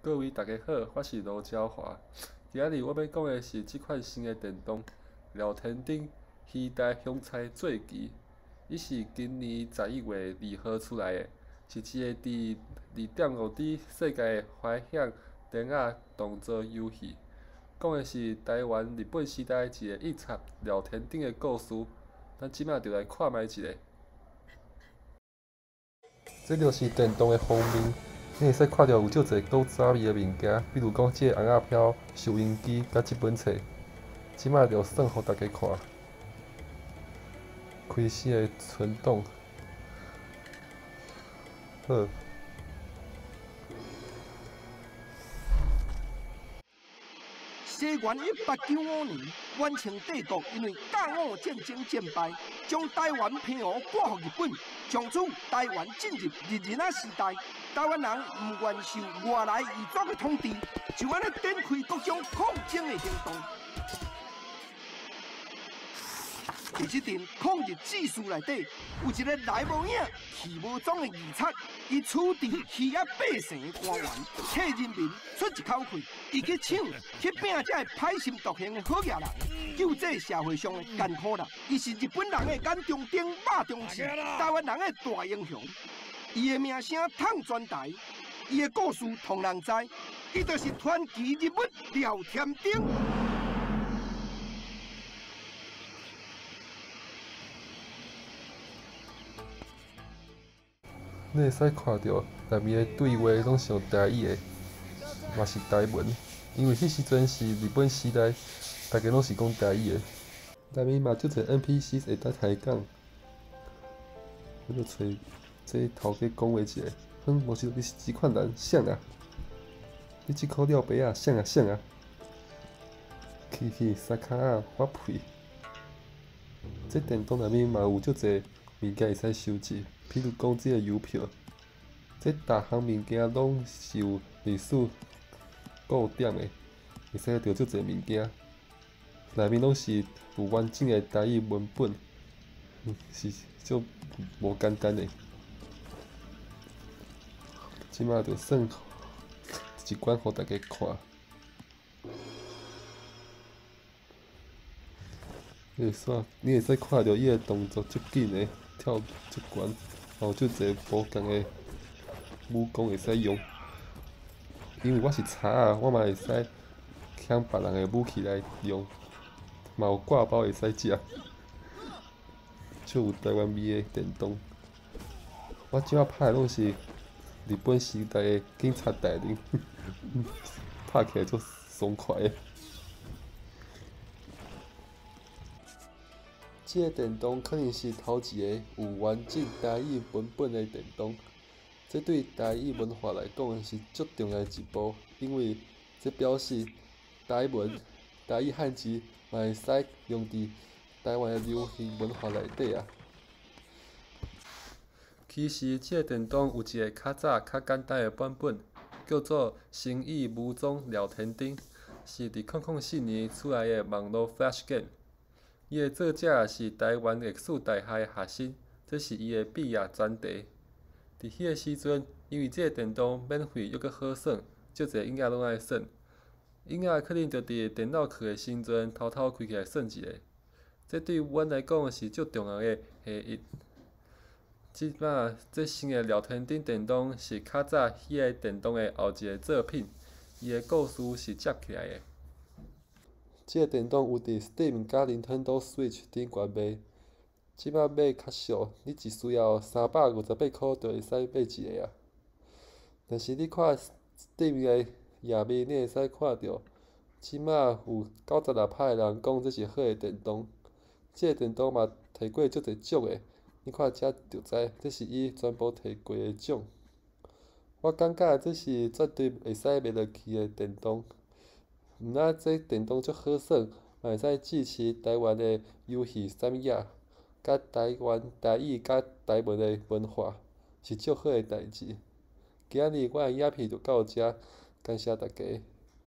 各位大家好，我是盧昭華。今仔日我欲講的是這款新的電動廖添丁魚台香菜做棋。伊是今年11月2號出來的，是一个佇2.5D 世界的懷想電仔動作遊戲，講的是台灣日本時代一个印賊廖添丁的故事。咱這馬就來看覓一下。這就是電動的封面。你會使看著有足濟古早味的物件，比如講這个尪仔飄、收音機佮這本冊。這馬就算予大家看。開始的存檔。好。西元1895年，满清帝国因为甲午战争战败，将台湾澎湖割予日本，从此台湾进入日人仔时代。台湾人毋愿受外来异族的统治，就按呢展开各种抗争的行动。伫这阵抗日志士内底，有一个来无影去无踪的义贼，伊处置欺压百姓的官员，替人民出一口气，伊去抢、去拼这个歹心毒行的好野人，救济社会上的艰苦人。伊是日本人的眼中钉、肉中刺，台湾人的大英雄。伊的名声淌全台，伊的故事予人知，伊就是传奇人物廖添丁。你會使看著內面的對話攏是用台語的，嘛是台文，因為彼時陣是日本時代，大家攏是講台語的。內面嘛足濟 NPC 會當抬槓，我就揣這頭家講話一个，哼，無想你是這款人，啥啊？你這箍了白仔，啥啊啥啊？去去，三跤仔，我屁！這電動內面嘛有足濟物件會使收集。譬如講，這个郵票，這逐項物件攏是有歷史故點的，會使著足濟物件，內面攏是有完整的台語文本，是足無簡單的。這馬就算一關予大家看。你會使看著伊的動作足緊的，跳足懸，有足濟無仝的武功會使用。因為我是賊仔，我嘛會使搶別人的武器來用，嘛有掛包會使食，足有台灣味的電動。我這馬拍的攏是日本時代的警察大人，拍起來足爽快的。這个電動可能是頭一个有完整台語文本的電動，這對台語文化來講是足重要的一步，因為這表示台文、台語漢字嘛會使用佇台灣的流行文化內底啊。其實，這个電動有一个較早、較簡單的版本，叫做《神意無蹤廖添丁》，是佇2004年出來的網路 Flash Game。伊的作者是台灣藝術大學的學生，這是伊的畢業專題。佇彼个時陣，因為這个電動免費猶閣好耍，足濟囡仔攏愛耍。囡仔可能就佇電腦課的時陣偷偷開起來耍一下。這對阮來講是足重要的回憶。這馬這新的廖添丁電動是較早彼个電動的後一个作品，伊的故事是接起來的。這个電動有佇 Steam 佮 Nintendo Switch 頂懸賣，這馬買較俗，你只需要358箍就會使買一个啊。但是你看 Steam 的頁面，你會使看著，這馬有96%的人講這是好的電動。這个電動嘛提過足濟獎的，你看這就知，這是伊全部提過的獎。我感覺這是絕對會使賣落去的電動。毋但這電動足好耍，嘛會使支持台灣的遊戲產業，佮台灣台語佮台文的文化，是足好的代誌。今仔日我的影片就到遮，感謝大家。